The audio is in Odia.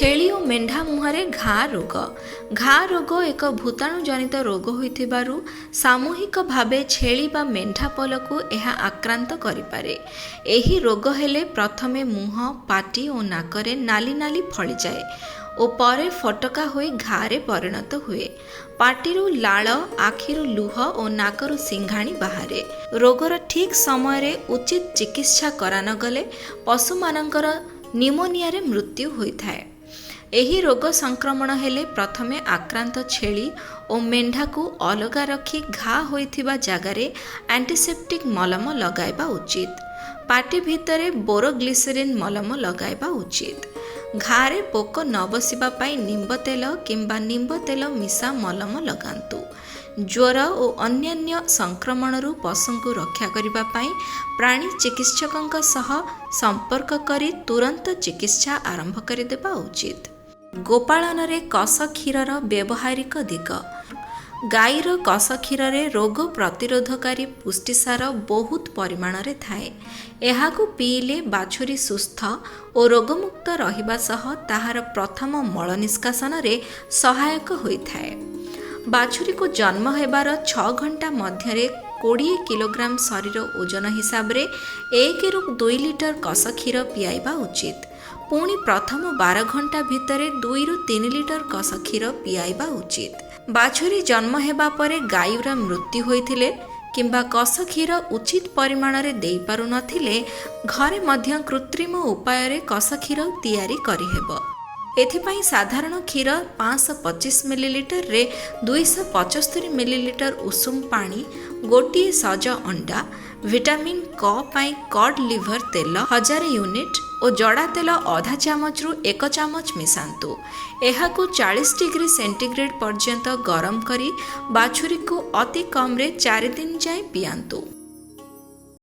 ଛେଳି ଓ ମେଣ୍ଢା ମୁହଁରେ ଘା ରୋଗ। ଘା ରୋଗ ଏକ ଭୂତାଣୁ ଜନିତ ରୋଗ ହୋଇଥିବାରୁ ସାମୂହିକ ଭାବେ ଛେଳି ବା ମେଣ୍ଢା ପଲକୁ ଏହା ଆକ୍ରାନ୍ତ କରିପାରେ। ଏହି ରୋଗ ହେଲେ ପ୍ରଥମେ ମୁହଁ, ପାଟି ଓ ନାକରେ ନାଲି ନାଲି ଫଳିଯାଏ ଓ ପରେ ଫୋଟକା ହୋଇ ଘାରେ ପରିଣତ ହୁଏ। ପାଟିରୁ ଲାଳ, ଆଖିରୁ ଲୁହ ଓ ନାକରୁ ସିଂଘାଣି ବାହାରେ। ରୋଗର ଠିକ୍ ସମୟରେ ଉଚିତ ଚିକିତ୍ସା କରାନଗଲେ ପଶୁମାନଙ୍କର ନିମୋନିଆରେ ମୃତ୍ୟୁ ହୋଇଥାଏ। ଏହି ରୋଗ ସଂକ୍ରମଣ ହେଲେ ପ୍ରଥମେ ଆକ୍ରାନ୍ତ ଛେଳି ଓ ମେଣ୍ଢାକୁ ଅଲଗା ରଖି ଘା ହୋଇଥିବା ଜାଗାରେ ଆଣ୍ଟିସେପ୍ଟିକ୍ ମଲମ ଲଗାଇବା ଉଚିତ। ପାଟି ଭିତରେ ବୋରୋଗ୍ଲିସେରିନ୍ ମଲମ ଲଗାଇବା ଉଚିତ। ଘାରେ ପୋକ ନ ବସିବା ପାଇଁ ନିମ୍ବ ତେଲ କିମ୍ବା ନିମ୍ବ ତେଲ ମିଶା ମଲମ ଲଗାନ୍ତୁ। ଜ୍ୱର ଓ ଅନ୍ୟାନ୍ୟ ସଂକ୍ରମଣରୁ ପଶୁଙ୍କୁ ରକ୍ଷା କରିବା ପାଇଁ ପ୍ରାଣୀ ଚିକିତ୍ସକଙ୍କ ସହ ସମ୍ପର୍କ କରି ତୁରନ୍ତ ଚିକିତ୍ସା ଆରମ୍ଭ କରିଦେବା ଉଚିତ। ଗୋପାଳନରେ କଷ କ୍ଷୀରର ବ୍ୟବହାରିକ ଦିଗ। ଗାଈର କଷ କ୍ଷୀରରେ ରୋଗ ପ୍ରତିରୋଧକାରୀ ପୁଷ୍ଟିସାର ବହୁତ ପରିମାଣରେ ଥାଏ। ଏହାକୁ ପିଇଲେ ବାଛୁରୀ ସୁସ୍ଥ ଓ ରୋଗମୁକ୍ତ ରହିବା ସହ ତାହାର ପ୍ରଥମ ମଳ ନିଷ୍କାସନରେ ସହାୟକ ହୋଇଥାଏ। ବାଛୁରୀକୁ ଜନ୍ମ ହେବାର 6 ଘଣ୍ଟା ମଧ୍ୟରେ 20 କିଲୋଗ୍ରାମ ଶରୀର ଓଜନ ହିସାବରେ 1ରୁ 2 ଲିଟର କଷ କ୍ଷୀର ପିଆଇବା ଉଚିତ। ପୁଣି ପ୍ରଥମ 12 ଘଣ୍ଟା ଭିତରେ 2ରୁ 3 ଲିଟର କଷ କ୍ଷୀର ପିଆଇବା ଉଚିତ। ବାଛୁରୀ ଜନ୍ମ ହେବା ପରେ ଗାଈର ମୃତ୍ୟୁ ହୋଇଥିଲେ କିମ୍ବା କଷ କ୍ଷୀର ଉଚିତ ପରିମାଣରେ ଦେଇପାରୁନଥିଲେ, ଘରେ ମଧ୍ୟ କୃତ୍ରିମ ଉପାୟରେ କଷ କ୍ଷୀର ତିଆରି କରିହେବ। ଏଥିପାଇଁ ସାଧାରଣ କ୍ଷୀର 525 ମିଲିଲିଟରରେ 275 ମିଲିଲିଟର ଉଷୁମ ପାଣି, ଗୋଟିଏ ସଜ ଅଣ୍ଡା, ଭିଟାମିନ୍ କ ପାଇଁ କଡ୍ ଲିଭର ତେଲ 1000 ୟୁନିଟ୍ ଓ ଜଡ଼ା ତେଲ ଅଧା ଚାମଚରୁ 1 ଚାମଚ ମିଶାନ୍ତୁ। ଏହାକୁ 40 ଡିଗ୍ରୀ ସେଣ୍ଟିଗ୍ରେଡ୍ ପର୍ଯ୍ୟନ୍ତ ଗରମ କରି ବାଛୁରୀକୁ ଅତି କମ୍ରେ 4 ଦିନ ଯାଏଁ ପିଆନ୍ତୁ।